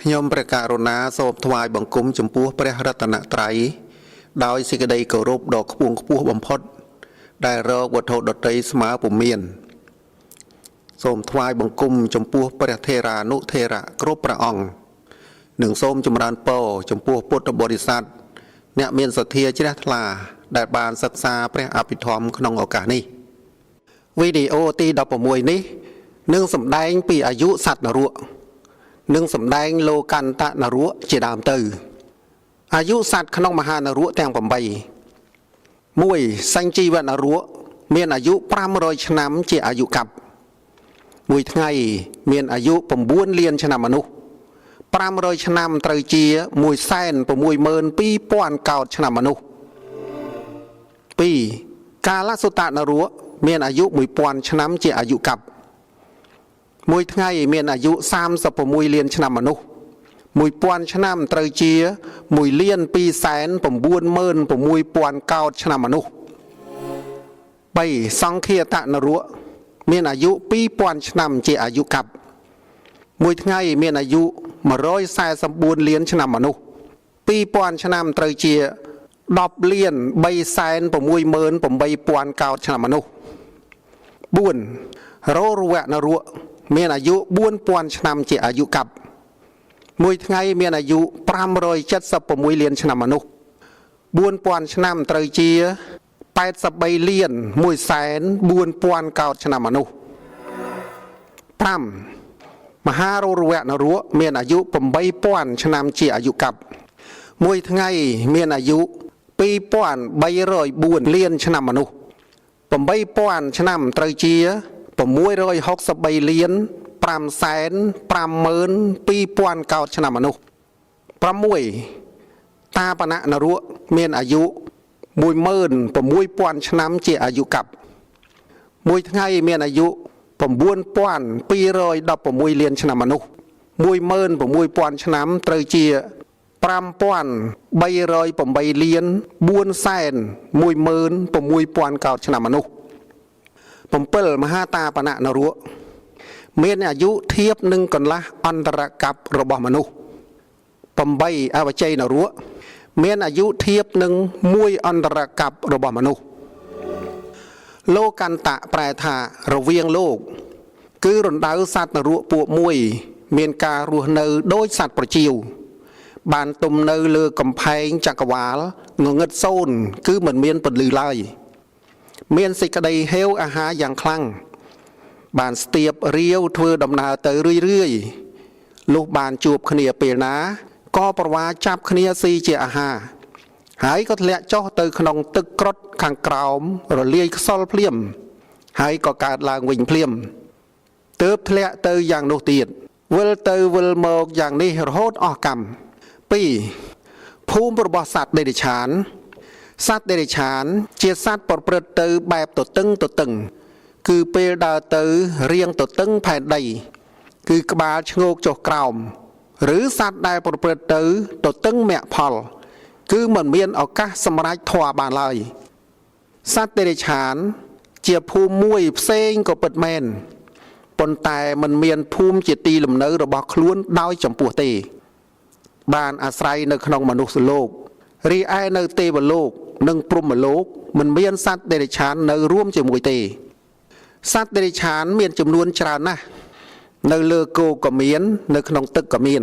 ខ្ញុំព្រះករុណាសូមថ្វាយបង្គំចំពោះព្រះរតនត្រ័យដោយសេចក្តីគោរពដ៏ខ្ពង់ខ្ពស់បំផុត ដែលរកវត្ថុដតីស្មើពុំមាន សូមថ្វាយបង្គំចំពោះព្រះថេរានុថេរៈគ្រប់ព្រះអង្គនិងសូមចម្រើនពរចំពោះពុទ្ធបរិស័ទអ្នកមានសទ្ធាជ្រះថ្លា ដែលបានសិក្សាព្រះអភិធម្មក្នុងឱកាសនេះវីដេអូទី16នេះនឹងសម្ដែងពីអាយុសត្វនរកនិងសម្ដែងលោកន្តនរកជាដើមទៅអាយុសត្វក្នុងមហានរកទាំង8 1សញ្ជីវនរកមានអាយុ500ឆ្នាំជាអាយុកັບមួយថ្ងៃមានអាយុ9លានឆ្នាំមនុស្ស500ឆ្នាំត្រូវជា162,000កោដឆ្នាំមនុស្ស2កាលសុតនរកមានអាយុ1000ឆ្នាំជាអាយុកັບមួយថ្ងៃមានអាយុ36លានឆ្នាំមនុស្ស1000ឆ្នាំត្រូវជា1,296,000កោដឆ្នាំមនុស្ស3សង្ឃាតនរកមានអាយុ2000ឆ្នាំជាអាយុកັບមួយថ្ងៃមានអាយុ144លានឆ្នាំមនុស្ស2000ឆ្នាំត្រូវជា10លាន368,000កោដឆ្នាំមនុស្ស4រោរវនរកមានអាយុ4000ឆ្នាំជាអាយុកັບមួយថ្ងៃមានអាយុ576លានឆ្នាំមនុស្ស4000ឆ្នាំត្រូវជា83លាន104,000កោដឆ្នាំមនុស្ស5មហារោរវនរកមានអាយុ8000ឆ្នាំជាអាយុកັບមួយថ្ងៃមានអាយុ2304លានឆ្នាំមនុស្ស8000ឆ្នាំត្រូវជា663លាន552,000កោដឆ្នាំមនុស្ស6តាបណនរកមានអាយុ16000ឆ្នាំជាអាយុកັບមួយថ្ងៃមានអាយុ9216លានឆ្នាំមនុស្ស16000ឆ្នាំត្រូវជា5308លាន416,000កោដឆ្នាំមនុស្ស7មហាតាបណនរកមានអាយុធៀបនឹងកន្លះអន្តរកັບរបស់មនុស្ស8អវជ័យនរកមានអាយុធៀបនឹងមួយអន្តរកັບរបស់មនុស្សលោកន្តៈប្រែថារវាងលោកគឺរណ្ដៅសត្វនរកពួកមួយមានការរស់នៅដោយសត្វប្រជៀវបានទំនៅលើកំផែងចក្រវាលងងឹតសូន្យគឺមិនមានពន្លឺឡើយមានសេចក្តីហេវអាហារយ៉ាងខ្លាំងបានស្ទាបរាវធ្វើដំណើរទៅរឿយរឿយលុះបានជួបគ្នាពេលណាក៏ប្រវាចាប់គ្នាស៊ីជាអាហារហើយក៏ធ្លាក់ចុះទៅក្នុងទឹកក្រុតខាងក្រោមរលាយខ្សលភ្លាមហើយក៏កើតឡើងវិញភ្លាមទើបធ្លាក់ទៅយ៉ាងនោះទៀតវិលទៅវិលមកយ៉ាងនេះរហូតអស់កម្ម2ភូមិរបស់សត្វដេរិឆានសត្វដេរិឆានជាសត្វប្រព្រឹត្តទៅបែបទទឹងទទឹងគឺពេលដើរទៅរៀងទទឹងផែនដីគឺក្បាលឈ្ងោកចុះក្រោមឬសត្វដែលប្រព្រឹត្តទៅទទឹងមគ្គផលគឺមិនមានឱកាសសម្រេចធម៌បានឡើយសត្វតិរិឆានជាភូមិមួយផ្សេងក៏ពិតមែនប៉ុន្តែមិនមានភូមិជាទីលំនៅរបស់ខ្លួនដោយចំពោះទេបានអាស្រ័យនៅក្នុងមនុស្សលោករីឯនៅទេវលោកនិងព្រហ្មលោកមិនមានសត្វតិរិឆាននៅរួមជាមួយទេសត្វតិរិឆានមានចំនួនច្រើនណាស់នៅលើគោកក៏មាននៅក្នុងទឹកក៏មាន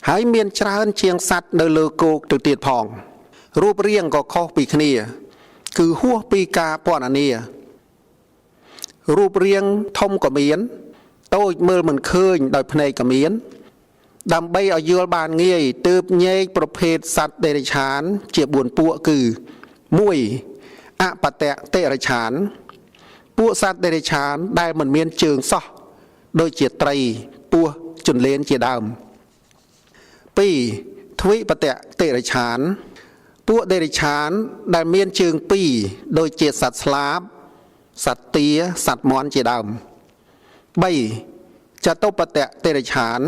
ហើយមានច្រើនជាងសត្វនៅលើគោកទៅទៀតផងរូបរាងក៏ខុសពីគ្នាគឺហួសពីការពណ៌នារូបរាងធំក៏មានតូចមើលមិនឃើញដោយភ្នែកក៏មានដើម្បីឲ្យយល់បានងាយទើបញែកប្រភេទសត្វតិរិឆានជា4ពួកគឺ1អបតៈតិរិឆានពួកសត្វតិរិឆានដែលមិនមានជើងសោះដូចជាត្រីពស់ជន្លេនជាដើម2ទ្វិបតៈតិរិឆានពួកតិរិឆានដែលមានជើងពីរដូចជាសត្វស្លាបសត្វទាសត្វមាន់ជាដើម3ចតុបតៈតិរិឆាន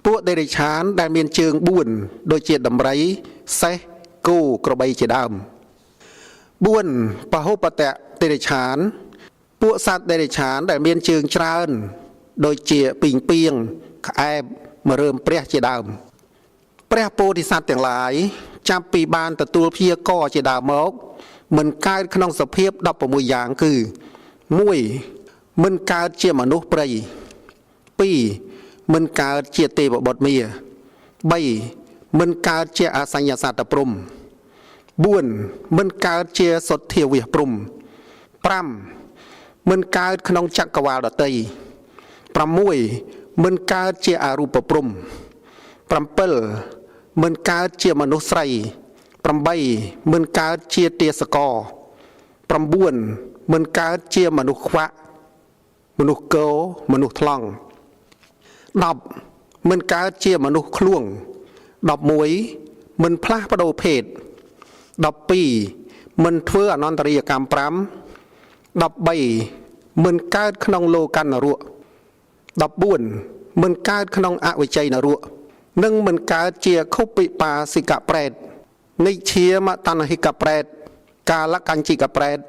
ពួកតិរិឆានដែលមានជើង4ដូចជាដំរីសេះគោក្របីជាដើម4ពហុបតៈតិរិឆានពួកសត្វតិរិឆានដែលមានជើងច្រើនដូចជាពីងពីងក្អែប មរើមព្រះជាដើមព្រះពោធិសត្វទាំងឡាយចាប់ពីបានទទួលព្យាករជាដើមមកមិនកើតក្នុងសភាព16យ៉ាងគឺ1មិនកើតជាមនុស្សព្រៃ2មិនកើតជាទេវបុត្រមា3មិនកើតជាអសញ្ញសត្វព្រំ4មិនកើតជាសុទ្ធាវិសព្រំ5មិនកើតក្នុងចក្រវាលដតី6មិនកើតជាអរូបព្រំ7មិនកើតជាមនុស្សស្រី8មិនកើតជាទាសករ9មិនកើតជាមនុស្សខ្វាក់មនុស្សគោមនុស្សថ្លង់10មិនកើតជាមនុស្សឃ្លួង11មិនផ្លាស់ប្ដូរភេទ12មិនធ្វើអនន្តរិយកម្ម5 13មិនកើតក្នុងលោកនរក14មិនកើតក្នុងអវិជ័យនរកនិងមិនកើតជាខុបិបាសិកប្រេតនិឈាមតណ្ហិកប្រេតកាលកញ្ជីកប្រេត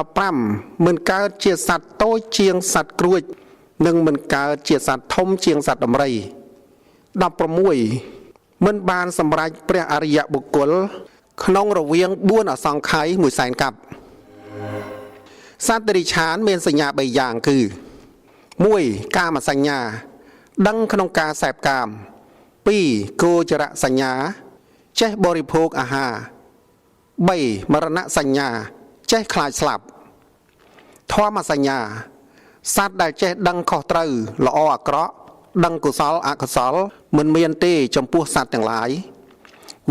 15មិនកើតជាសត្វតូចជាងសត្វក្រួចនិងមិនកើតជាសត្វធំជាងសត្វដំរី16មិនបានសម្រេចព្រះអរិយបុគ្គលក្នុងរវាង4អសង្ខ័យ1សែនកាប់សត្វតិរិឆានមានសញ្ញា3យ៉ាងគឺ1កាមសញ្ញាដឹងក្នុងការសែបកាម2គោចរសញ្ញាចេះបរិភោគអាហារ3មរណសញ្ញាចេះខ្លាចស្លាប់ធម្មសញ្ញាសត្វដែលចេះដឹងខុសត្រូវល្អអាក្រក់ដឹងកុសលអកុសលមិនមានទេចំពោះសត្វទាំងឡាយ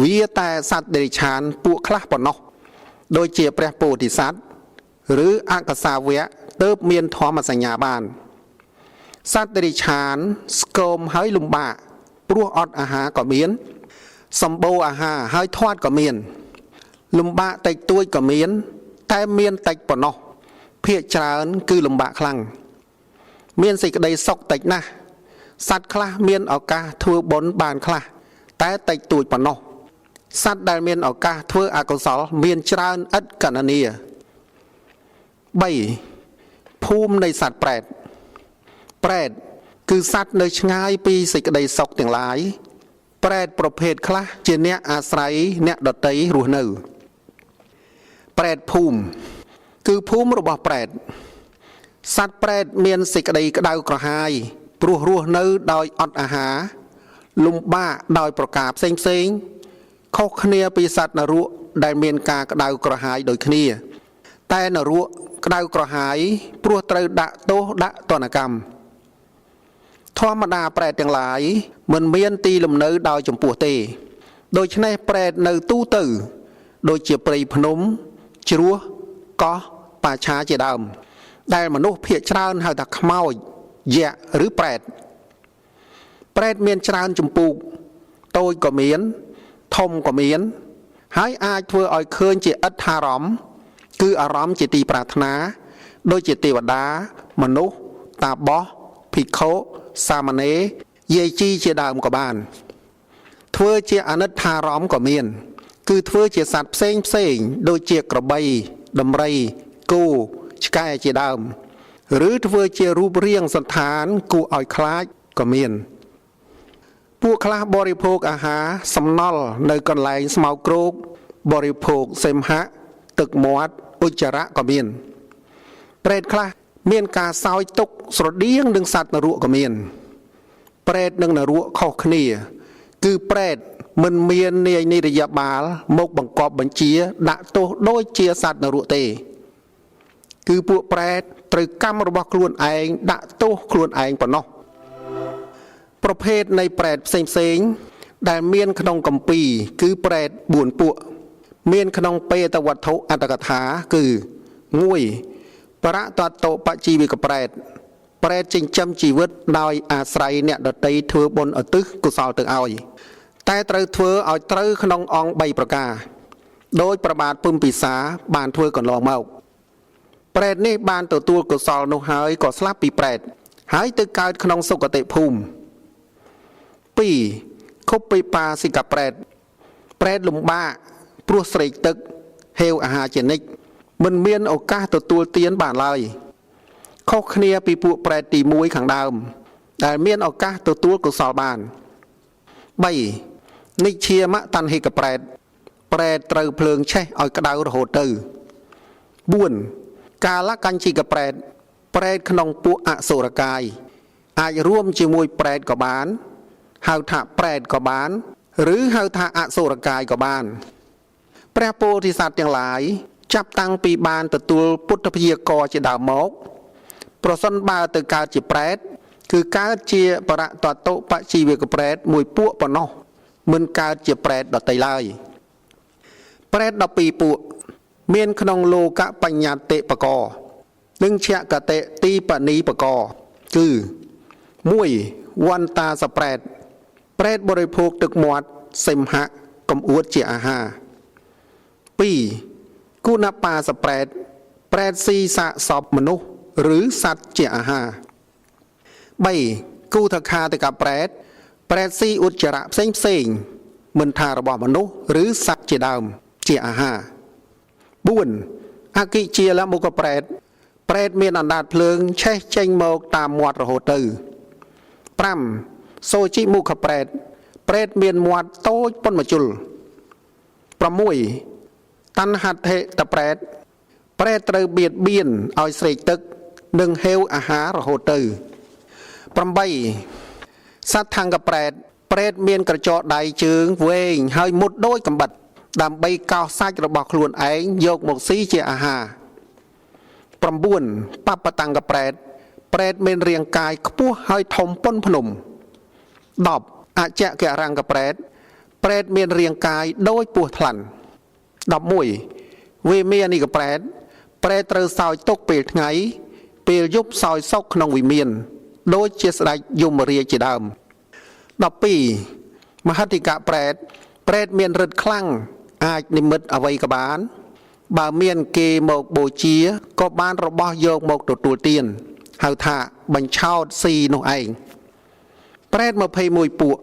វាតែសត្វតិរិឆានពួកខ្លះប៉ុណ្ណោះដូចជាព្រះពោធិសត្វឬអកសាវៈទើបមានធម្មសញ្ញាបានសត្វតិរិឆានស្គមហើយលំបាកព្រោះអត់អាហារក៏មានសម្បូរអាហារហើយធាត់ក៏មានលំបាកតិចតួចក៏មានតែមានតិចប៉ុណ្ណោះភាគច្រើនគឺលំបាកខ្លាំងមានសេចក្តីសុខតិចណាស់សត្វខ្លះមានឱកាសធ្វើបុណ្យបានខ្លះតែតិចតួចប៉ុណ្ណោះសត្វដែលមានឱកាសធ្វើអកុសលមានច្រើនឥតកណនា3ភូមិនៃសត្វប្រេតប្រេតគឺសត្វនៅឆ្ងាយពីសេចក្តីសុខទាំងឡាយប្រេតប្រភេទខ្លះជាអ្នកអាស្រ័យអ្នកដតីរស់នៅប្រេតភូមិគឺភូមិរបស់ប្រេតសត្វប្រេតមានសេចក្តីក្តៅក្រហាយព្រោះរស់នៅដោយអត់អាហារលំបាកដោយប្រការផ្សេងផ្សេងខុសគ្នាពីសត្វនរកដែលមានការក្តៅក្រហាយដូចគ្នាតែនរកក្តៅក្រហាយព្រោះត្រូវដាក់ទោសដាក់ទណ្ឌកម្មធម្មតាប្រេតទាំងឡាយមិនមានទីលំនៅដោយចំពោះទេដូច្នេះប្រេតនៅទូទៅដូចជាព្រៃភ្នំជ្រោះកោះป่าឆាជាដើមដែលមនុស្សភាគច្រើនហៅថាខ្មោចយក្សឬប្រេតប្រេតមានច្រើនចម្ពោះតូចក៏មានធំក៏មានហើយអាចធ្វើឲ្យឃើញជាអិដ្ឋារម្មណ៍គឺអារម្មណ៍ជាទីប្រាថ្នាដូចជាទេវតាមនុស្សតាបោះភិក្ខុសាមណេរយាយជីជាដើមក៏បានធ្វើជាអនិដ្ឋារម្មណ៍ក៏មានគឺធ្វើជាសត្វផ្សេងផ្សេងដូចជាក្របីដំរីគោឆ្កែជាដើមឬធ្វើជារូបរាងសន្តានគួរឲ្យខ្លាចក៏មានពួកខ្លះបរិភោគអាហារសំណល់នៅកន្លែងស្មៅគ្រោកបរិភោគសេមហៈទឹកមាត់ឧច្ចរៈក៏មានប្រេតខ្លះមានការសោយទុកស្រដៀងនឹងសត្វនរកក៏មានប្រេតនិងនរកខុសគ្នាគឺប្រេតមិនមាននាយនិរយបាលមកបង្កប់បញ្ជាដាក់ទោសដូចជាសត្វនរកទេគឺពួកប្រេតត្រូវកម្មរបស់ខ្លួនឯងដាក់ទោសខ្លួនឯងប៉ុណ្ណោះប្រភេទនៃប្រេតផ្សេងផ្សេងដែលមានក្នុងគម្ពីរគឺប្រេត4ពួកមានក្នុងបេតវត្ថុអត្តកថាគឺ1បរតតុបជីវិកប្រេតប្រេតចិញ្ចឹមជីវិតដោយអាស្រ័យអ្នកដតីធ្វើបុណ្យឧទ្ទិសកុសលទៅឲ្យតែត្រូវធ្វើឲ្យត្រូវក្នុងអង្គ3ប្រការដោយប្របាទពឹមពិសាបានធ្វើកន្លងមកប្រេតនេះបានទទួលកុសលនោះហើយក៏ស្លាប់ពីប្រេតហើយទៅកើតក្នុងសុគតិភូមិ2ខុបិបាសិកប្រេតប្រេតលំបាកព្រោះស្រេកទឹកហេវអាហារជានិច្ចមិនមានឱកាសទទួលទានបានឡើយខុសគ្នាពីពួកប្រេតទី1ខាងដើម ដែលមានឱកាសទទួលកុសលបាន3និច្ឆាមតណ្ហិកប្រេតប្រេតត្រូវភ្លើងឆេះឲ្យក្តៅរហូតទៅ4កាលកញ្ជីកប្រេតប្រេតក្នុងពួកអសុរកាយអាចរួមជាមួយប្រេតក៏បានហៅថាប្រេតក៏បានឬហៅថាអសុរកាយក៏បានព្រះពោធិសត្វទាំងឡាយចាប់តាំងពីបានទទួលពុទ្ធព្យាករជាដើមមកប្រសិនបើទៅកើតជាប្រេតគឺកើតជាបរតតុបជីវកប្រេតមួយពួកប៉ុណ្ណោះមិនកើតជាប្រេតដទៃឡើយប្រេត12ពួកមានក្នុងលោកបញ្ញតិបកនិងឆកតិទីបនីបកគឺ1វន្តាសប្រេតប្រេតបរិភោគទឹកមាត់សិមហៈកំអួតជាអាហារ2គុណបាសប្រេតប្រេតស៊ីសាកសពមនុស្សឬសត្វជាអាហារ3គូថខាតកប្រេតប្រេតស៊ីឧច្ចរៈផ្សេងផ្សេងមិនថារបស់មនុស្សឬសត្វជាដើមជាអាហារ4អគិជាលមុខប្រេតប្រេតមានអណ្ដាតភ្លើងឆេះចេញមកតាមមាត់រហូតទៅ5សូជីមុខប្រេតប្រេតមានមាត់តូចប៉ុនមជុល6តណ្ហដ្ឋិតប្រេតប្រេតត្រូវបៀតបៀនឲ្យស្រេកទឹកនិងហេវអាហាររហូតទៅ8សត្វថង្គប្រេតប្រេតមានក្រចកដៃជើងវែងហើយមុតដូចកំបិតដើម្បីកោសសាច់របស់ខ្លួនឯងយកមកស៊ីជាអាហារ9បបតង្គប្រេតប្រេតមានរាងកាយខ្ពស់ហើយធំប៉ុនភ្នំ10អចករង្គប្រេតប្រេតមានរាងកាយដូចពស់ថ្លាន់11វេមានិកប្រេតប្រេតត្រូវសោយទុកពេលថ្ងៃពេលយប់សោយសុខក្នុងវិមានដូចជាស្ដេចយមរាជជាដើម12មហតិកៈប្រេតប្រេតមានឫទ្ធិខ្លាំងអាចនិមិត្តអ្វីក៏បានបើមានគេមកបូជាក៏បានរបស់យកមកទទួលទានហៅថាបញ្ឆោតស៊ីនោះឯងប្រេត21ពួក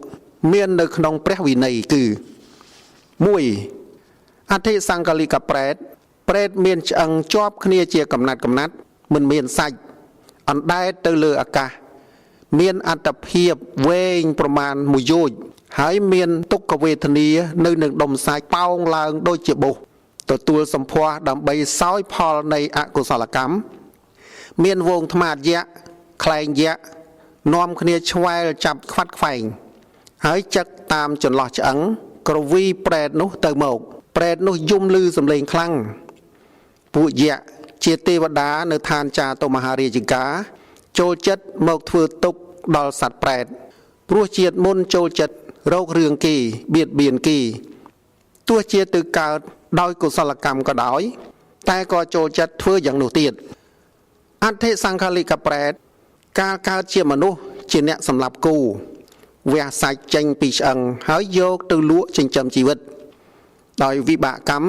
មាននៅក្នុងព្រះវិន័យគឺ1អធិសង្កលិកប្រេតប្រេតមានឆ្អឹងជាប់គ្នាជាកំណាត់កំណាត់មិនមានសាច់អណ្ដែតទៅលើអាកាសមានអត្តភាពវែងប្រមាណ1យោជន៍ហើយមានទុក្ខវេទនានៅនឹងដុំសាច់ប៉ោងឡើងដូចជាបុសទទួលសម្ផស្សដើម្បីសោយផលនៃអកុសលកម្មមានវងថ្មាតយៈខ្លែងយៈនាំគ្នាឆ្វែលចាប់ខ្វាត់ខ្វែងហើយចឹកតាមចន្លោះឆ្អឹងក្រវីប្រេតនោះទៅមកប្រេតនោះយំឮសំឡេងខ្លាំងពួកយៈជាទេវតានៅឋានចាតុមហារាជិកាចូលចិត្តមកធ្វើទុក្ខដល់សត្វប្រេតព្រោះជាតិមុនចូលចិត្តរករឿងគេបៀតបៀនគេទោះជាទៅកើតដោយកុសលកម្មក៏ដោយតែក៏ចូលចិត្តធ្វើយ៉ាងនោះទៀតអធិសង្ខាលិកប្រេតកាលកើតជាមនុស្សជាអ្នកសម្លាប់គូវះសាច់ចេញពីឆ្អឹងហើយយកទៅលក់ចិញ្ចឹមជីវិតដោយវិបាកកម្ម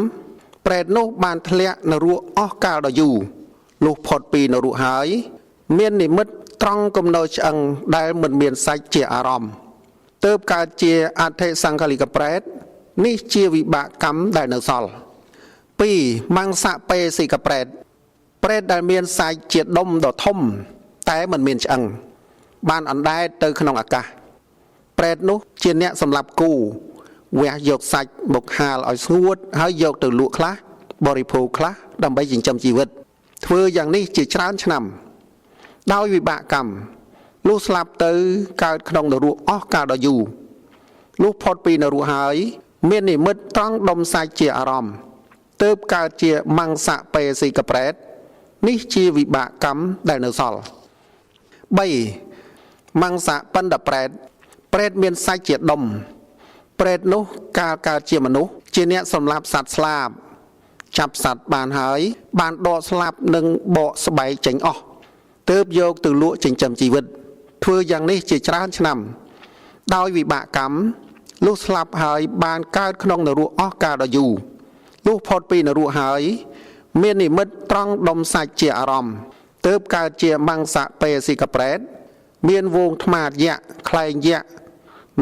ប្រេតនោះបានធ្លាក់នរកអស់កាលដ៏យូរលុះផុតពីនរកហើយមាននិមិត្តត្រង់កំណោឆ្អឹងដែលមិនមានសាច់ជាអារម្មណ៍ទើបកើតជាអធិសង្ខាលិកប្រេតនេះជាវិបាកកម្មដែលនៅសល់2មង្សបេសិកប្រេតប្រេតដែលមានសាច់ជាដុំដ៏ធំតែមិនមានឆ្អឹងបានអណ្ដែតទៅក្នុងអាកាសប្រេតនោះជាអ្នកសម្លាប់គូវះយកសាច់មកហាលឲ្យស្ងួតហើយយកទៅលក់ខ្លះបរិភោគខ្លះដើម្បីចិញ្ចឹមជីវិតធ្វើយ៉ាងនេះជាច្រើនឆ្នាំដោយវិបាកកម្មលុះស្លាប់ទៅកើតក្នុងនរកអស់កាលដ៏យូរលុះផុតពីនរកហើយមាននិមិត្តត្រង់ដុំសាច់ជាអារម្មណ៍ទើបកើតជាមង្សបេសិកប្រេតនេះជាវិបាកកម្មដែលនៅសល់3មង្សបណ្ឌប្រេតប្រេតមានសាច់ជាដុំប្រេតនោះកាលកើតជាមនុស្សជាអ្នកសម្លាប់សត្វស្លាបចាប់សត្វបានហើយបានដកស្លាប់និងបកស្បែកចេញអស់ទើបយកទៅលក់ចិញ្ចឹមជីវិតធ្វើយ៉ាងនេះជាច្រើនឆ្នាំដោយវិបាកកម្មលុះស្លាប់ហើយបានកើតក្នុងនរកអស់កាលដ៏យូរលុះផុតពីនរកហើយមាននិមិត្តត្រង់ដុំសាច់ជាអារម្មណ៍ទើបកើតជាមង្សបេសិកប្រេតមានវងថ្មាតយៈខ្លែងយៈ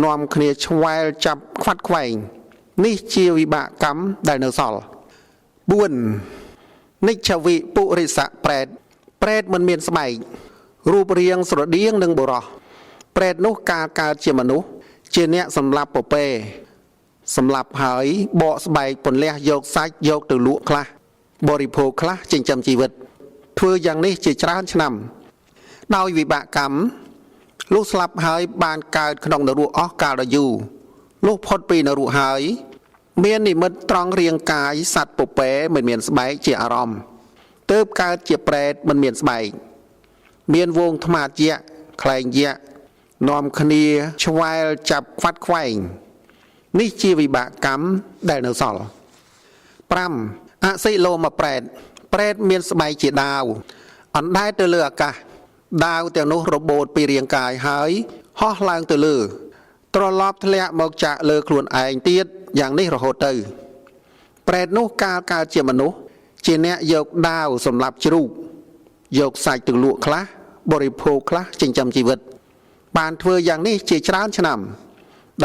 នាំគ្នាឆ្វែលចាប់ខ្វាត់ខ្វែងនេះជាវិបាកកម្មដែលនៅសល់4និច្ឆវិពុរិសៈប្រេតប្រេតមិនមានស្បែករូបរាងស្រដៀងនឹងបុរស ប្រេតនោះកាលកើតជាមនុស្សជាអ្នកសម្លាប់ពពែសម្លាប់ហើយបកស្បែកពន្លះយកសាច់យកទៅលក់ខ្លះបរិភោគខ្លះចិញ្ចឹមជីវិតធ្វើយ៉ាងនេះជាច្រើនឆ្នាំដោយវិបាកកម្មលុះស្លាប់ហើយបានកើតក្នុងនរកអស់កាលដ៏យូរលុះផុតពីនរកហើយមាននិមិត្តត្រង់រាងកាយសត្វពពែមិនមានស្បែកជាអារម្មណ៍ទើបកើតជាប្រេតមិនមានស្បែកមានវងថ្មាតយៈខ្លែងយៈនាំគ្នាឆ្វែលចាប់ខ្វាត់ខ្វែងនេះជាវិបាកកម្មដែលនៅសល់5អសិលោមប្រេតប្រេតមានស្បែកជាដាវអណ្ដែតទៅលើអាកាសដាវទាំងនោះរបូតពីរាងកាយហើយហោះឡើងទៅលើត្រឡប់ធ្លាក់មកចាក់លើខ្លួនឯងទៀតយ៉ាងនេះរហូតទៅប្រេតនោះកាលកើតជាមនុស្សជាអ្នកយកដាវសម្រាប់ជ្រូកយកសាច់ទៅលក់ខ្លះបរិភោគខ្លះចិញ្ចឹមជីវិតបានធ្វើយ៉ាងនេះជាច្រើនឆ្នាំ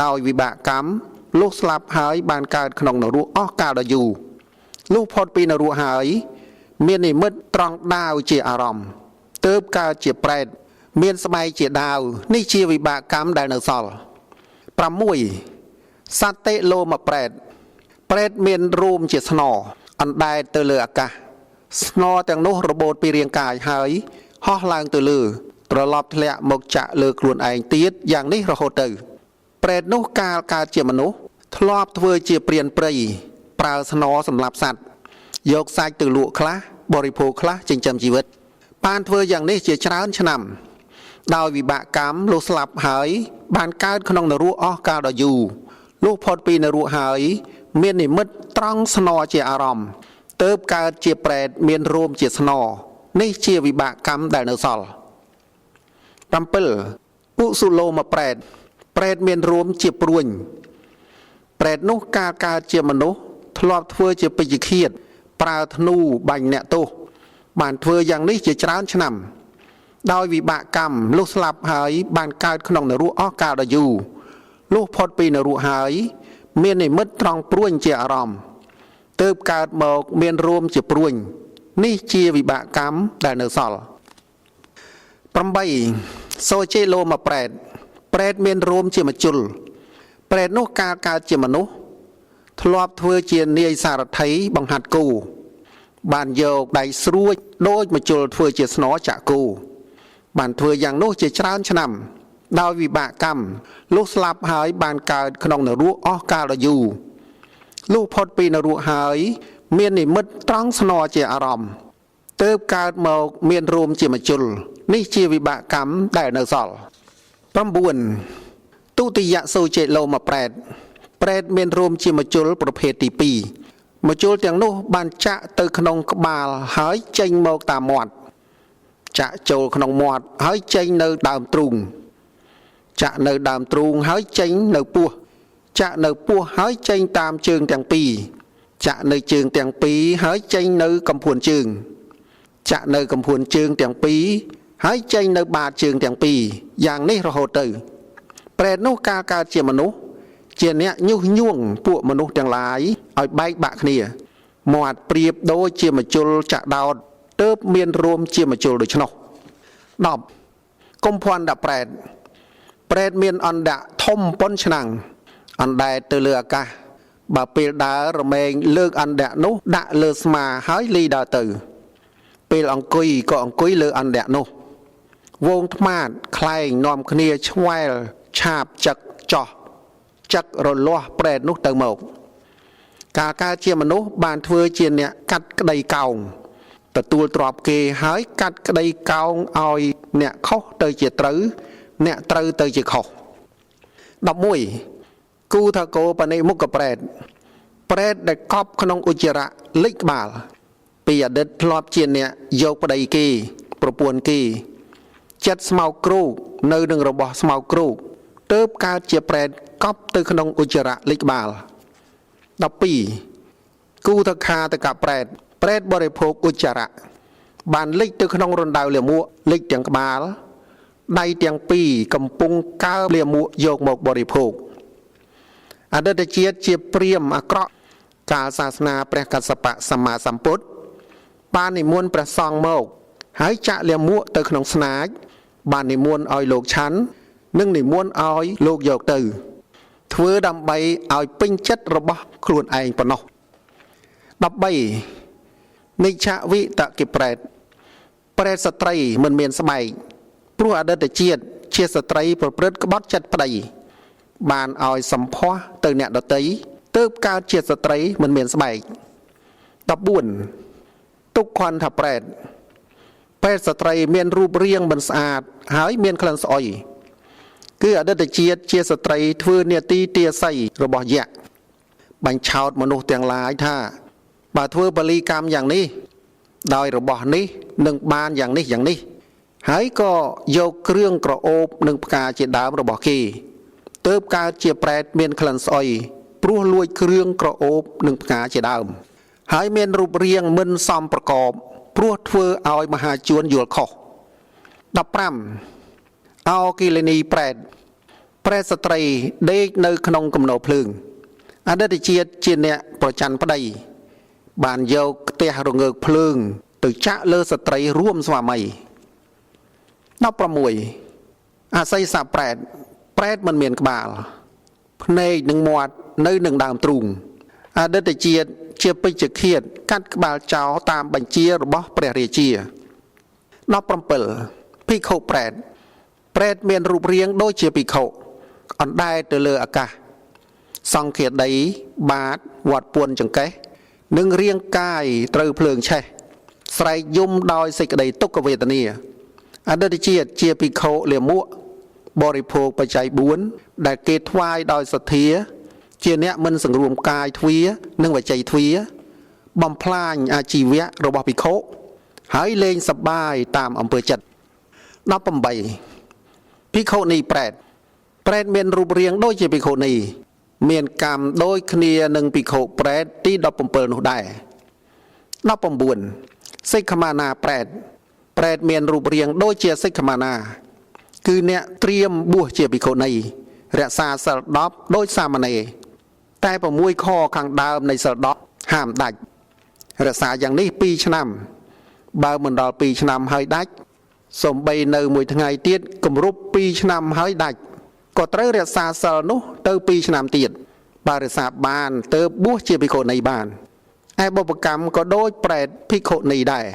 ដោយវិបាកកម្មលុះស្លាប់ហើយបានកើតក្នុងនរកអស់កាលដ៏យូរលុះផុតពីនរកហើយមាននិមិត្តត្រង់ដាវជាអារម្មណ៍ទើបកើតជាប្រេតមានស្បែកជាដាវនេះជាវិបាកកម្មដែលនៅសល់6សតិលោមប្រេតប្រេតមានរូមជាស្នអណ្ដែតទៅលើអាកាសស្នទាំងនោះរបូតពីរាងកាយហើយហោះឡើងទៅលើត្រឡប់ធ្លាក់មកចាក់លើខ្លួនឯងទៀតយ៉ាងនេះរហូតទៅប្រេតនោះកាលកើតជាមនុស្សធ្លាប់ធ្វើជាព្រានព្រៃប្រើស្នសម្រាប់សត្វយកសាច់ទៅលក់ខ្លះបរិភោគខ្លះចិញ្ចឹមជីវិតបានធ្វើយ៉ាងនេះជាច្រើនឆ្នាំដោយវិបាកកម្មលុះស្លាប់ហើយបានកើតក្នុងនរកអស់កាលដ៏យូរលុះផុតពីនរកហើយមាននិមិត្តត្រង់ស្នជាអារម្មណ៍ទើបកើតជាប្រេតមានរូមជាស្ននេះជាវិបាកកម្មដែលនៅសល់7ពុសុលោមប្រេតប្រេតមានរួមជាព្រួញប្រេតនោះកាលកើតជាមនុស្សធ្លាប់ធ្វើជាពេជ្ជឃាតប្រើធ្នូបាញ់អ្នកទោសបានធ្វើយ៉ាងនេះជាច្រើនឆ្នាំដោយវិបាកកម្មលុះស្លាប់ហើយបានកើតក្នុងនរកអស់កាលដ៏យូរលុះផុតពីនរកហើយមាននិមិត្តត្រង់ព្រួញជាអារម្មណ៍ទើបកើតមកមានរួមជាព្រួញនេះជាវិបាកកម្មដែលនៅសល់8សូជេលោមប្រេតប្រេតមានរួមជាមជុលប្រេតនោះកាលកើតជាមនុស្សធ្លាប់ធ្វើជានាយសារថីបង្ហាត់គូបានយកដៃស្រួចដូចមជុលធ្វើជាស្នចាក់គូបានធ្វើយ៉ាងនោះជាច្រើនឆ្នាំដោយវិបាកកម្មលុះស្លាប់ហើយបានកើតក្នុងនរកអស់កាលដ៏យូរលុះផុតពីនរកហើយមាននិមិត្តត្រង់ស្នជាអារម្មណ៍ទើបកើតមកមានរួមជាមជុលនេះជាវិបាកកម្មដែលនៅសល់9ទុតិយសូជេលោមប្រេតប្រេតមានរួមជាមជុលប្រភេទទី2មជុលទាំងនោះបានចាក់ទៅក្នុងក្បាលហើយចេញមកតាមមាត់ចាក់ចូលក្នុងមាត់ហើយចេញនៅដើមទ្រូងចាក់នៅដើមទ្រូងហើយចេញនៅពោះចាក់នៅពោះហើយចេញតាមជើងទាំងពីរចាក់នៅជើងទាំងពីរហើយចេញនៅកំភួនជើងចាក់នៅកំភួនជើងទាំងពីរហើយចេញនៅបាតជើងទាំងពីរយ៉ាងនេះរហូតទៅប្រេតនោះកាលកើតជាមនុស្សជាអ្នកញុះញង់ពួកមនុស្សទាំងឡាយឲ្យបែកបាក់គ្នាមាត់ប្រៀបដូចជាមជុលចាក់ដោតទើបមានរួមជាមជុលដូច្នោះ10កុំភ័ណ្ឌប្រេតប្រេតមានអណ្ដៈធំប៉ុនឆ្នាំងអណ្ដែតទៅលើអាកាសបើពេលដើររមែងលើកអណ្ដៈនោះដាក់លើស្មាហើយលីដើរទៅពេលអង្គុយក៏អង្គុយលើអណ្ដៈនោះវងថ្មាតខ្លែងនាំគ្នាឆ្វែលឆាបចឹកចោះចឹករលាស់ប្រេតនោះទៅមកកាលកើតជាមនុស្សបានធ្វើជាអ្នកកាត់ក្តីកោងទទួលទ្រព្យគេហើយកាត់ក្តីកោងឲ្យអ្នកខុសទៅជាត្រូវអ្នកត្រូវទៅជាខុស11គូថាកោបនិមុខប្រេតប្រេតដែលកប់ក្នុងឧច្ចរៈលិចក្បាលពីអតីតធ្លាប់ជាអ្នកយកប្តីគេប្រពន្ធគេចិត្តស្មោកគ្រោកនៅនឹងរបស់ស្មោកគ្រោកទើបកើតជាប្រេតកប់ទៅក្នុងឧច្ចរៈលិចក្បាល12គូថខាតកប្រេតប្រេតបរិភោគឧច្ចរៈបានលិចទៅក្នុងរណ្ដៅលាមកលិចទាំងក្បាលដៃទាំងពីរកំពុងកើលាមកយកមកបរិភោគអតីតជាតិជាព្រាហ្មណ៍អាក្រក់កាលសាសនាព្រះកស្សបៈសម្មាសម្ពុទ្ធបាននិមន្តព្រះសង្ឃមកហើយចាក់លាមកទៅក្នុងស្នាចបាននិមន្តឲ្យលោកឆាន់ និងនិមន្តឲ្យលោកយកទៅ ធ្វើដើម្បីឲ្យពេញចិត្តរបស់ខ្លួនឯងប៉ុណ្ណោះ13និច្ឆវិតកិប្រេតប្រេតស្ត្រីមិនមានស្បែកព្រោះអតីតជាតិជាស្ត្រីប្រព្រឹត្តក្បត់ចិត្តប្តីបានឲ្យសម្ផស្សទៅអ្នកដតីទើបកើតជាស្ត្រីមិនមានស្បែក14ទុក្ខន្ធប្រេតប្រេតស្ត្រីមានរូបរាងមិនស្អាតហើយមានក្លិនស្អុយគឺអតីតជាតិជាស្ត្រីធ្វើនាទីទាស័យរបស់យក្សបញ្ឆោតមនុស្សទាំងឡាយថាបើធ្វើបលីកម្មយ៉ាងនេះដោយរបស់នេះនឹងបានយ៉ាងនេះយ៉ាងនេះហើយក៏យកគ្រឿងក្រអូបនិងផ្កាជាដើមរបស់គេទើបកើតជាប្រេតមានក្លិនស្អុយព្រោះលួចគ្រឿងក្រអូបនិងផ្កាជាដើមហើយមានរូបរាងមិនសមប្រកបព្រោះធ្វើឲ្យមហាជនយល់ខុស15អោគិលនីប្រេតប្រេតស្ត្រីដេកនៅក្នុងគំនរភ្លើងអតីតជាតិជាអ្នកប្រច័នប្តីបានយកខ្ទះរងើកភ្លើងទៅចាក់លើស្ត្រីរួមស្វាមី16អាស័យសប្រេតប្រេតមិនមានក្បាលភ្នែកនិងមាត់នៅនឹងដើមទ្រូងអតីតជាតិជាពេជ្ជឃាតកាត់ក្បាលចោលតាមបញ្ជារបស់ព្រះរាជា17ភិក្ខុប្រេតប្រេតមានរូបរាងដូចជាភិក្ខុអណ្ដែតទៅលើអាកាសសង្ឃាដីបាតវត្តពួនចង្កេះនិងរាងកាយត្រូវភ្លើងឆេះស្រែកយំដោយសេចក្តីទុក្ខវេទនាអតីតជាតិជាភិក្ខុលាមកបរិភោគបច្ច័យ4ដែលគេថ្វាយដោយសទ្ធាជាអ្នកមិនសង្រួមកាយទ្វានិងវចីទ្វាបំផ្លាញអាជីវៈរបស់ភិក្ខុហើយលេងសប្បាយតាមអំពើចិត្ត18ភិក្ខុនីប្រេតប្រេតមានរូបរាងដូចជាភិក្ខុនីមានកម្មដូចគ្នានឹងភិក្ខុប្រេតទី17នោះដែរ19សិក្ខមានាប្រេតប្រេតមានរូបរាងដូចជាសិក្ខមានាគឺអ្នកត្រៀមបួសជាភិក្ខុនីរក្សាសិល10ដូចសាមណេរតែ6ខខាងដើមនៃសិល10ហាមដាច់រក្សាយ៉ាងនេះ2ឆ្នាំបើមិនដល់2ឆ្នាំហើយដាច់សំបីនៅមួយថ្ងៃទៀតគម្រប់2ឆ្នាំហើយដាច់ក៏ត្រូវរក្សាសិលនោះទៅ2ឆ្នាំទៀតបើរក្សាបានទើបបួសជាភិក្ខុនីបានឯបុព្វកម្មក៏ដូចប្រេតភិក្ខុនីដែរ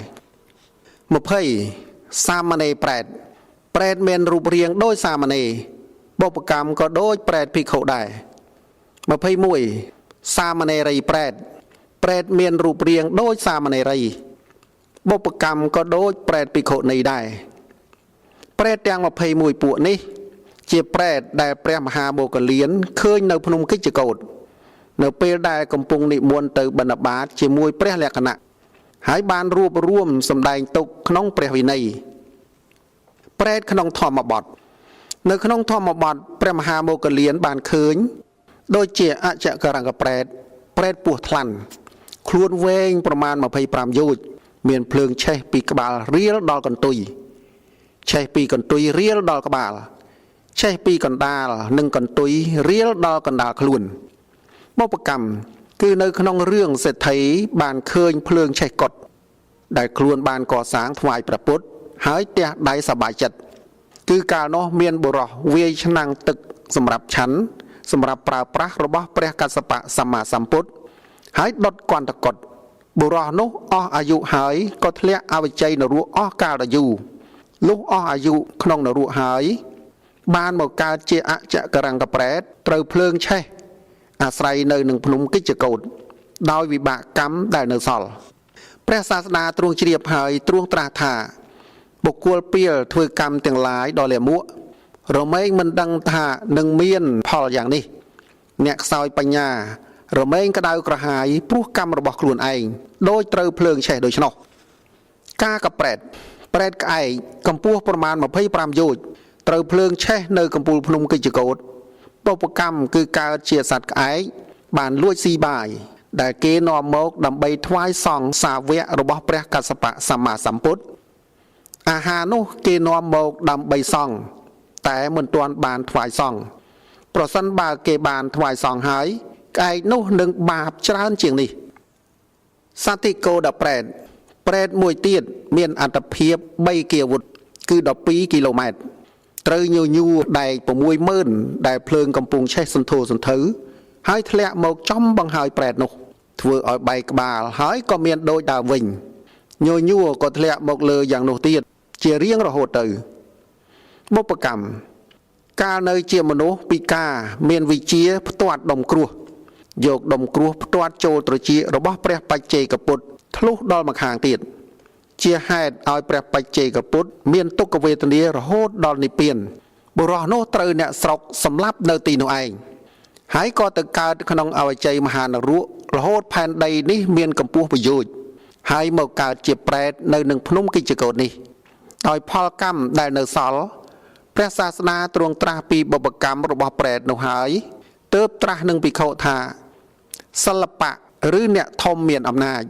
20សាមណេរប្រេតប្រេតមានរូបរាងដូចសាមណេរបុព្វកម្មក៏ដូចប្រេតភិក្ខុដែរ21សាមណេរីប្រេតប្រេតមានរូបរាងដូចសាមណេរីបុព្វកម្មក៏ដូចប្រេតភិក្ខុនីដែរប្រេតទាំង21ពួកនេះជាប្រេតដែលព្រះមហាមោគលានឃើញនៅភ្នំគិជ្ជកោតនៅពេលដែលកំពុងនិមន្តទៅបណ្ឌបាតជាមួយព្រះលក្ខណៈហើយបានរួបរួមសម្ដែងទុកក្នុងព្រះវិន័យប្រេតក្នុងធម្មបទនៅក្នុងធម្មបទព្រះមហាមោគលានបានឃើញដូចជាអចករង្គប្រេតប្រេតពោះថ្លាន់ខ្លួនវែងប្រមាណ25យោជន៍មានភ្លើងឆេះពីក្បាលរៀលដល់កន្ទុយឆេះពីកន្ទុយរៀលដល់ក្បាលឆេះពីកណ្ដាលនិងកន្ទុយរៀលដល់កណ្ដាលខ្លួនបុព្វកម្មគឺនៅក្នុងរឿងសេដ្ឋីបានឃើញភ្លើងឆេះកុដដែលខ្លួនបានកសាងថ្វាយព្រះពុទ្ធហើយទះដៃសប្បាយចិត្តគឺកាលនោះមានបុរសវាយឆ្នាំងទឹកសម្រាប់ឆាន់សម្រាប់ប្រើប្រាស់របស់ព្រះកស្សបៈសម្មាសម្ពុទ្ធហើយដុតកន្តកុដបុរសនោះអស់អាយុហើយក៏ធ្លាក់អវិជ័យនរកអស់កាលដ៏យូរលុះអស់អាយុក្នុងនរកហើយបានមកកើតជាអចករង្គប្រេតត្រូវភ្លើងឆេះអាស្រ័យនៅនឹងភ្នំគិជ្ជកោតដោយវិបាកកម្មដែលនៅសល់ព្រះសាស្តាទ្រង់ជ្រាបហើយទ្រង់ត្រាស់ថាបុគ្គលពាលធ្វើកម្មទាំងឡាយដល់លាមករមែងមិនដឹងថានឹងមានផលយ៉ាងនេះអ្នកខ្សោយបញ្ញារមែងក្តៅក្រហាយព្រោះកម្មរបស់ខ្លួនឯងដោយត្រូវភ្លើងឆេះដូច្នោះការកប្រេតប្រេតក្អែកកម្ពស់ប្រមាណ25យោជន៍ត្រូវភ្លើងឆេះនៅកំពូលភ្នំគិជ្ជកោតបុព្វកម្មគឺកើតជាសត្វក្អែកបានលួចស៊ីបាយដែលគេនាំមកដើម្បីថ្វាយសង្ឃសាវករបស់ព្រះកស្សបៈសម្មាសម្ពុទ្ធអាហារនោះគេនាំមកដើម្បីសង្ឃតែមិនទាន់បានថ្វាយសង្ឃប្រសិនបើគេបានថ្វាយសង្ឃហើយក្អែកនោះនឹងបាបច្រើនជាងនេះសតិកោដប្រេតប្រេតមួយទៀតមានអត្តភាព3គាវុធគឺ12គីឡូម៉ែត្រ ត្រូវញញួរដែក60000ដែលភ្លើងកំពុងឆេះសន្ធោសន្ធៅហើយធ្លាក់មកចំបង្ហើយប្រែតនោះធ្វើឲ្យបែកក្បាលហើយក៏មានដូចដើមវិញញញួរក៏ធ្លាក់មកលើយ៉ាងនោះទៀតជារៀងរហូតទៅបុព្វកម្មកាលនៅជាមនុស្សពិការមានវិជាផ្ទាត់ដុំគ្រោះយកដុំគ្រោះផ្ទាត់ចូលត្រចៀករបស់ព្រះបច្ចេកពុទ្ធធ្លុះដល់ម្ខាងទៀតជាហេតុឲ្យព្រះបច្ចេកពុទ្ធមានទុក្ខវេទនារហូតដល់និព្វានបុរសនោះត្រូវអ្នកស្រុកសម្លាប់នៅទីនោះឯងហើយក៏ទៅកើតក្នុងអវជ័យមហានរករហូតផែនដីនេះមានកម្ពស់ប្រយោជន៍ហើយមកកើតជាប្រែតនៅនឹងភ្នំគិជកោតនេះដោយផលកម្មដែលនៅសល់ព្រះសាសនាទ្រង់ត្រាស់ពីបុព្វកម្មរបស់ប្រែតនោះហើយទើបត្រាស់នឹងភិក្ខុថាសិល្បៈឬអ្នកធំមានអំណាច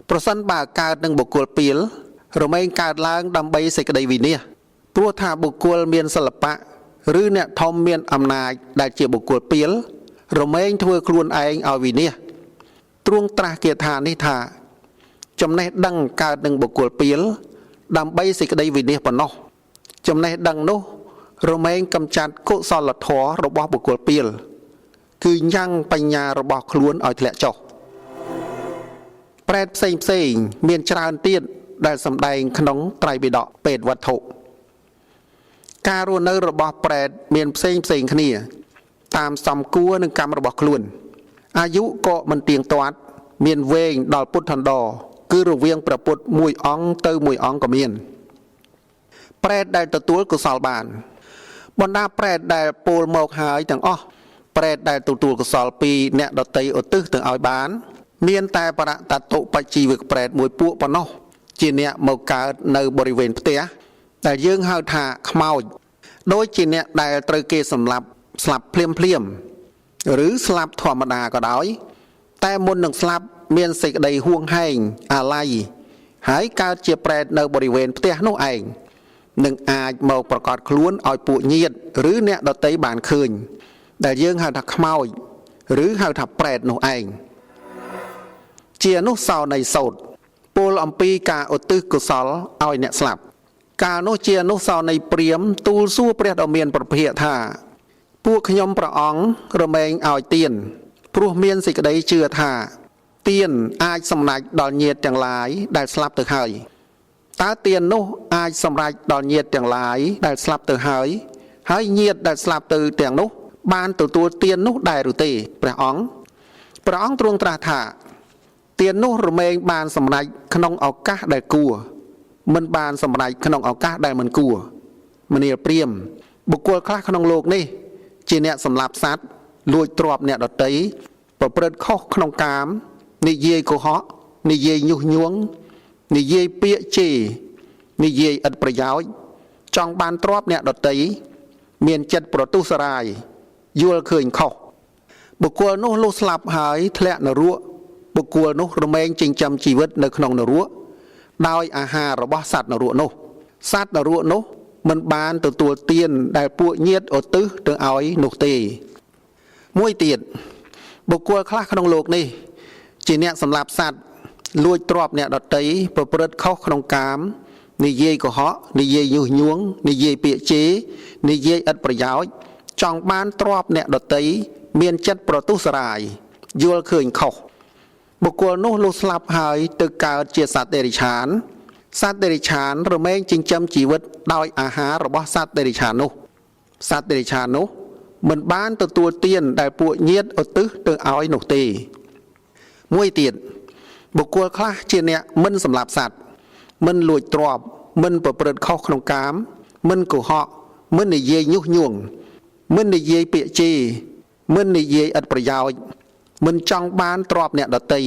ប្រសិនបើកើតនឹងបុគ្គលពីលរមែងកើតឡើងដើម្បីសេចក្តីវិនាសព្រោះថាបុគ្គលមានសិល្បៈឬអ្នកធំមានអំណាចដែលជាបុគ្គលពីលរមែងធ្វើខ្លួនឯងឲ្យវិនាសទ្រង់ត្រាស់គាថានេះថាចំណេះដឹងកើតនឹងបុគ្គលពីលដើម្បីសេចក្តីវិនាសប៉ុណ្ណោះចំណេះដឹងនោះរមែងកំចាត់កុសលធម៌របស់បុគ្គលពីលគឺញ៉ាំងបញ្ញារបស់ខ្លួនឲ្យធ្លាក់ចុះប្រែតផ្សេងផ្សេងមានច្រើនទៀតដែលសម្ដែងក្នុងត្រៃបិដកពេទ្យវត្ថុការរស់នៅរបស់ប្រែតមានផ្សេងផ្សេងគ្នាតាមសំគួរនឹងកម្មរបស់ខ្លួនអាយុក៏មិនទៀងទាត់មានវែងដល់ពុទ្ធន្តរគឺរវាងព្រះពុទ្ធមួយអង្គទៅមួយអង្គក៏មានប្រែតដែលទទួលកុសលបានបណ្ដាប្រែតដែលពោលមកហើយទាំងអស់ប្រែតដែលទទួលកុសលពីអ្នកដតីឧទ្ទិសទៅឲ្យបានមានតែបរតតុបច្ចីវកប្រែតមួយពួកប៉ុណ្ណោះជាអ្នកមកកើតនៅបរិវេណផ្ទះដែលយើងហៅថាខ្មោចដូចជាអ្នកដែលត្រូវគេសម្លាប់ស្លាប់ភ្លាមភ្លាមឬស្លាប់ធម្មតាក៏ដោយតែមុននឹងស្លាប់មានសេចក្តីហួងហែងអាល័យហើយកើតជាប្រែតនៅបរិវេណផ្ទះនោះឯងនឹងអាចមកប្រកាសខ្លួនឲ្យពួកញាតិឬអ្នកដតីបានឃើញដែលយើងហៅថាខ្មោចឬហៅថាប្រែតនោះឯងជាអនុសោណីសោតពោលអំពីការឧទ្ទិសកុសលឲ្យអ្នកស្លាប់កាលនោះជាអនុសោណីព្រាមទូលសួរព្រះដ៏មានប្រភិយថាពួកខ្ញុំព្រះអង្គរមែងឲ្យទានព្រោះមានសេចក្តីជឿថាទានអាចសម្រេចដល់ញាតិទាំងឡាយដែលស្លាប់ទៅហើយតើទាននោះអាចសម្រេចដល់ញាតិទាំងឡាយដែលស្លាប់ទៅហើយហើយញាតិដែលស្លាប់ទៅទាំងនោះបានទទួលទាននោះដែរឬទេព្រះអង្គព្រះអង្គទ្រង់ត្រាស់ថាទាននោះរមែងបានសម្រេចក្នុងឱកាសដែលគួរមិនបានសម្រេចក្នុងឱកាសដែលមិនគួរមនាលព្រាមបុគ្គលខ្លះក្នុងលោកនេះជាអ្នកសម្លាប់សត្វលួចទ្រព្យអ្នកដទៃប្រព្រឹត្តខុសក្នុងកាមនិយាយកុហកនិយាយញុះញង់និយាយពាក្យជេរនិយាយឥតប្រយោជន៍ចង់បានទ្រព្យអ្នកដទៃមានចិត្តប្រទុសរាយយល់ឃើញខុសបុគ្គលនោះលុះស្លាប់ហើយធ្លាក់នរកបុគ្គលនោះរមែងចិញ្ចឹមជីវិតនៅក្នុងនរកដោយអាហាររបស់សត្វនរកនោះសត្វនរកនោះមិនបានទទួលទានដែលពួកញាតិឧទ្ទិសទៅឲ្យនោះទេមួយទៀតបុគ្គលខ្លះក្នុងលោកនេះជាអ្នកសម្លាប់សត្វលួចទ្រព្យអ្នកដទៃប្រព្រឹត្តខុសក្នុងកាមនិយាយកុហកនិយាយញុះញង់និយាយពាក្យជេរនិយាយឥតប្រយោជន៍ចង់បានទ្រព្យអ្នកដទៃមានចិត្តប្រទុសរាយយល់ឃើញខុសបុគ្គលនោះលុះស្លាប់ហើយទៅកើតជាសត្វតិរិឆានសត្វតិរិឆានរមែងចិញ្ចឹមជីវិតដោយអាហាររបស់សត្វតិរិឆាននោះសត្វតិរិឆាននោះមិនបានទទួលទានដែលពួកញាតិឧទ្ទិសទៅឲ្យនោះទេមួយទៀតបុគ្គលខ្លះជាអ្នកមិនសម្លាប់សត្វមិនលួចទ្រព្យមិនប្រព្រឹត្តខុសក្នុងកាមមិនកុហកមិននិយាយញុះញង់មិននិយាយពាក្យជេរមិននិយាយឥតប្រយោជន៍មិនចង់បានទ្រព្យអ្នកដទៃ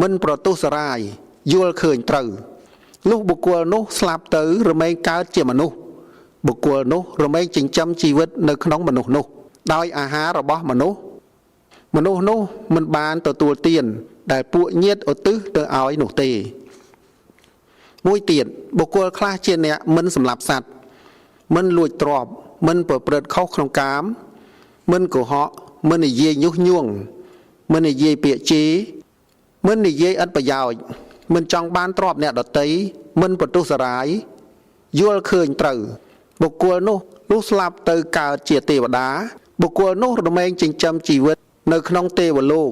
មិនប្រទុសរាយយល់ឃើញត្រូវលុះបុគ្គលនោះស្លាប់ទៅរមែងកើតជាមនុស្សបុគ្គលនោះរមែងចិញ្ចឹមជីវិតនៅក្នុងមនុស្សនោះដោយអាហាររបស់មនុស្សមនុស្សនោះមិនបានទទួលទានដែលពួកញាតិឧទ្ទិសទៅឲ្យនោះទេមួយទៀតបុគ្គលខ្លះជាអ្នកមិនសម្លាប់សត្វមិនលួចទ្រព្យមិនប្រព្រឹត្តខុសក្នុងកាមមិនកុហកមិននិយាយញុះញង់មិននិយាយពាក្យជេរមិននិយាយឥតប្រយោជន៍មិនចង់បានទ្រព្យអ្នកដទៃមិនប្រទុសរាយយល់ឃើញត្រូវ បុគ្គលនោះលុះស្លាប់ទៅកើតជាទេវតាបុគ្គលនោះរមែងចិញ្ចឹមជីវិតនៅក្នុងទេវលោក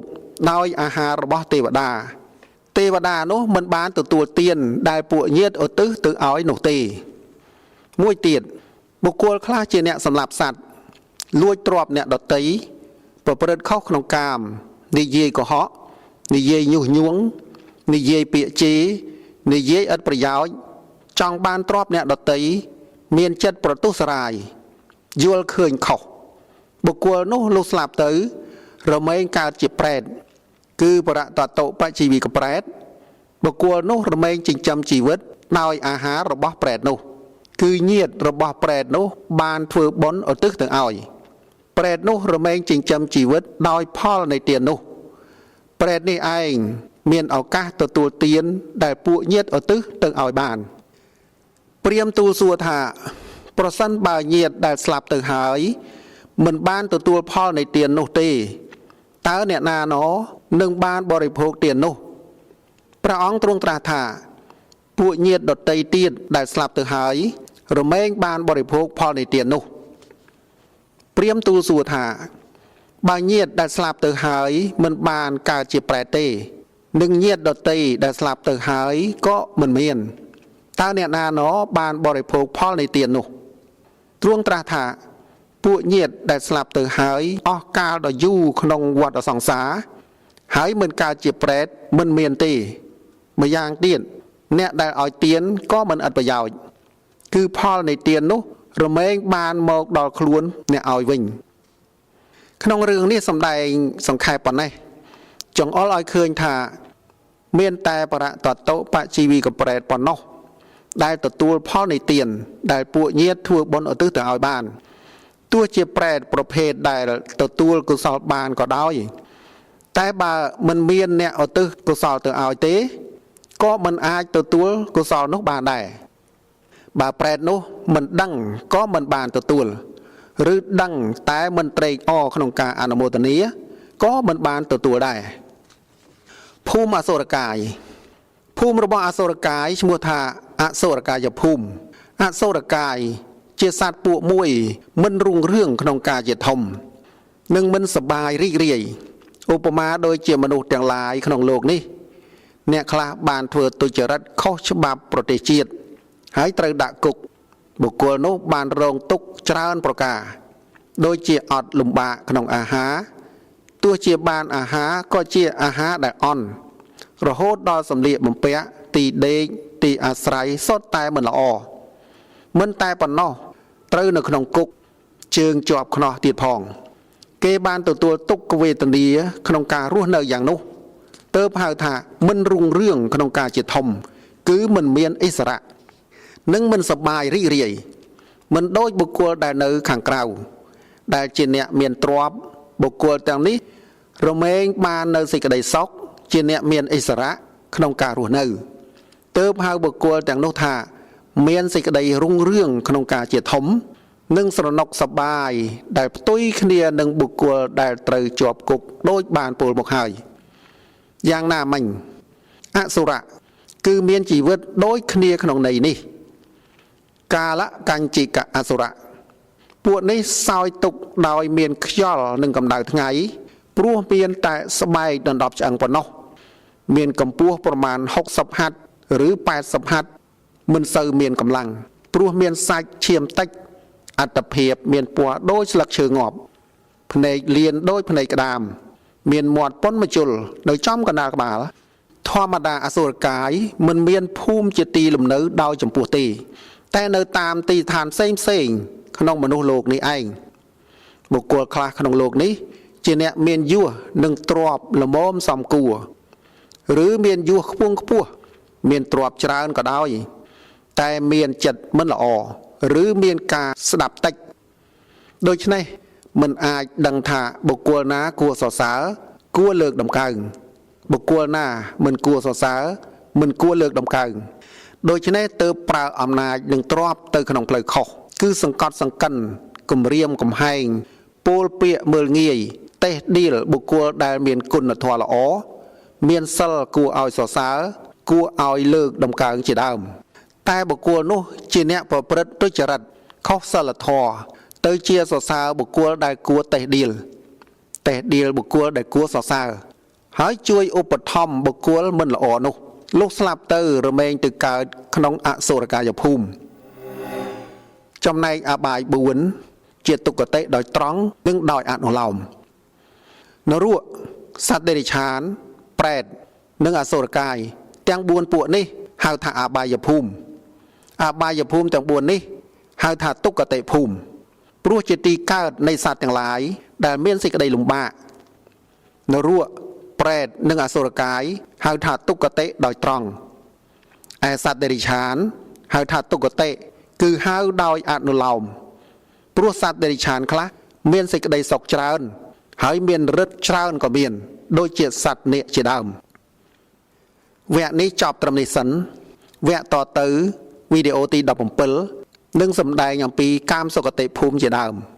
ដោយអាហាររបស់ទេវតាទេវតានោះមិនបានទទួលទានដែលពួកញាតិឧទ្ទិសទៅឲ្យនោះទេមួយទៀតបុគ្គលខ្លះជាអ្នកសម្លាប់សត្វលួចទ្រព្យអ្នកដទៃប្រព្រឹត្តខុសក្នុងកាមនិយាយកុហកនិយាយញុះញង់និយាយពាក្យជេរនិយាយឥតប្រយោជន៍ចង់បានទ្រព្យអ្នកដទៃមានចិត្តប្រទុសរាយយល់ឃើញខុសបុគ្គលនោះលុះស្លាប់ទៅរមែងកើតជាប្រេតគឺបរតតុបជីវិកប្រេតបុគ្គលនោះរមែងចិញ្ចឹមជីវិតដោយអាហាររបស់ប្រេតនោះគឺញាតិរបស់ប្រេតនោះបានធ្វើបុណ្យឧទ្ទិសទៅឲ្យប្រេតនោះរមែងចិញ្ចឹមជីវិតដោយផលនៃទាននោះប្រេតនេះឯងមានឱកាសទទួលទានដែលពួកញាតិឧទ្ទិសទៅឲ្យបានព្រាហ្មណ៍ទូលសួរថាប្រសិនបើញាតិដែលស្លាប់ទៅហើយមិនបានទទួលផលនៃទាននោះទេតើអ្នកណាណនឹងបានបរិភោគទាននោះព្រះអង្គទ្រង់ត្រាស់ថាពួកញាតិដទៃទៀតដែលស្លាប់ទៅហើយរមែងបានបរិភោគផលនៃទាននោះព្រាហ្មណ៍ទូលសួរថាបើញាតិដែលស្លាប់ទៅហើយមិនបានកើតជាប្រេតទេនិងញាតិដទៃដែលស្លាប់ទៅហើយក៏មិនមានតើអ្នកណាណបានបរិភោគផលនៃទាននោះទ្រង់ត្រាស់ថាពួកញាតិដែលស្លាប់ទៅហើយអស់កាលដ៏យូរក្នុងវដ្តសង្សារហើយមិនកើតជាប្រេតមិនមានទេម្យ៉ាងទៀតអ្នកដែលឲ្យទានក៏មិនឥតប្រយោជន៍គឺផលនៃទាននោះរមែងបានមកដល់ខ្លួនអ្នកឲ្យវិញក្នុងរឿងនេះសម្ដែងសង្ខេបប៉ុណ្ណេះចង្អុលឲ្យឃើញថាមានតែបរតតុបជីវិកប្រេតប៉ុណ្ណោះដែលទទួលផលនៃទានដែលពួកញាតិធ្វើបុណ្យឧទ្ទិសទៅឲ្យបានទោះជាប្រេតប្រភេទដែលទទួលកុសលបានក៏ដោយតែបើមិនមានអ្នកឧទ្ទិសកុសលទៅឲ្យទេក៏មិនអាចទទួលកុសលនោះបានដែរបើប្រេតនោះមិនដឹងក៏មិនបានទទួលឬដឹងតែមិនត្រេកអរក្នុងការអនុមោទនាក៏មិនបានទទួលដែរភូមិអសុរកាយភូមិរបស់អសុរកាយឈ្មោះថាអសុរកាយភូមិអសុរកាយជាសត្វពួកមួយមិនរុងរឿងក្នុងការជាធំនិងមិនសប្បាយរីករាយឧបមាដូចជាមនុស្សទាំងឡាយក្នុងលោកនេះអ្នកខ្លះបានធ្វើទុច្ចរិតខុសច្បាប់ប្រទេសជាតិហើយត្រូវដាក់គុកបុគ្គលនោះបានរងទុក្ខច្រើនប្រការដូចជាអត់លំបាកក្នុងអាហារទោះជាបានអាហារក៏ជាអាហារដែលអន់រហូតដល់សម្លៀកបំពាក់ទីដេកទីអាស្រ័យសុទ្ធតែមិនល្អមិនតែប៉ុណ្ណោះត្រូវនៅក្នុងគុកជើងជាប់ខ្នោះទៀតផងគេបានទទួលទុក្ខវេទនាក្នុងការរស់នៅយ៉ាងនោះទើបហៅថាមិនរុងរឿងក្នុងការជាធំគឺមិនមានឥស្សរៈនិងមិនសប្បាយរីករាយមិនដូចបុគ្គលដែលនៅខាងក្រៅដែលជាអ្នកមានទ្រព្យបុគ្គលទាំងនេះរមែងបាននៅសេចក្តីសុខជាអ្នកមានឥស្សរៈក្នុងការរស់នៅទើបហៅបុគ្គលទាំងនោះថាមានសេចក្តីរុងរឿងក្នុងការជាធំនិងស្រណុកសប្បាយដែលផ្ទុយគ្នានឹងបុគ្គលដែលត្រូវជាប់គុកដូចបានពោលមកហើយយ៉ាងណាមិញអសុរៈគឺមានជីវិតដូចគ្នាក្នុងន័យនេះកាលកញ្ជីកអសុរៈពួកនេះសោយទុកដោយមានខ្យល់និងកម្ដៅថ្ងៃព្រោះមានតែស្បែកដណ្ដប់ឆ្អឹងប៉ុណ្ណោះមានកម្ពស់ប្រមាណ60ហត្ថឬ80ហត្ថមិនសូវមានកម្លាំងព្រោះមានសាច់ឈាមតិចអត្តភាពមានពណ៌ដូចស្លឹកឈើងាប់ភ្នែកលៀនដូចភ្នែកក្តាមមានមាត់ប៉ុនមជុលនៅចំកណ្ដាលក្បាលធម្មតាអសុរកាយមិនមានភូមិជាទីលំនៅដោយចំពោះទេតែនៅតាមទីឋានផ្សេងផ្សេងក្នុងមនុស្សលោកនេះឯងបុគ្គលខ្លះក្នុងលោកនេះជាអ្នកមានយសនិងទ្រព្យល្មមសំគួរឬមានយសខ្ពង់ខ្ពស់មានទ្រព្យច្រើនក៏ដោយតែមានចិត្តមិនល្អឬមានការស្ដាប់តិចដូច្នេះមិនអាចដឹងថាបុគ្គលណាគួរសរសើរគួរលើកតម្កើងបុគ្គលណាមិនគួរសរសើរមិនគួរលើកតម្កើងដូច្នេះទើបប្រើអំណាចនិងទ្រព្យទៅក្នុងផ្លូវខុសគឺសង្កត់សង្កិនគំរាមកំហែងពោលពាក្យមើលងាយតេះដៀលបុគ្គលដែលមានគុណធម៌ល្អមានសិលគួរឲ្យសរសើរគួរឲ្យលើកតម្កើងជាដើមតែបុគ្គលនោះជាអ្នកប្រព្រឹត្តទុច្ចរិត ខុសសិលធម៌ទៅជាសរសើរបុគ្គលដែលគួរតេះដៀលតេះដៀលបុគ្គលដែលគួរសរសើរហើយជួយឧបត្ថម្ភបុគ្គលមិនល្អនោះលុះស្លាប់ទៅរមែងទៅកើតក្នុងអសុរកាយភូមិចំណែកអបាយ4ជាទុគតិដោយត្រង់និងដោយអនុលោមនរកសត្វតិរិឆាន ប្រែតនិងអសុរកាយទាំង4ពួកនេះហៅថាអបាយភូមិអបាយភូមិទាំង4នេះហៅថាទុគតិភូមិព្រោះជាទីកើតនៃសត្វទាំងឡាយដែលមានសេចក្តីលំបាកនរកប្រែតនិងអសុរកាយហៅថាទុគតិដោយត្រង់ឯសត្វតិរិឆានហៅថាទុគតិគឺហៅដោយអនុលោមព្រោះសត្វតិរិឆានខ្លះមានសេចក្តីសុខច្រើនហើយមានឫទ្ធិច្រើនក៏មានដូចជាសត្វនាគជាដើមវគ្គនេះចប់ត្រឹមនេះសិនវគ្គតទៅវីដេអូទី17នឹងសម្ដែងអំពីកាមសុគតិភូមិជាដើម។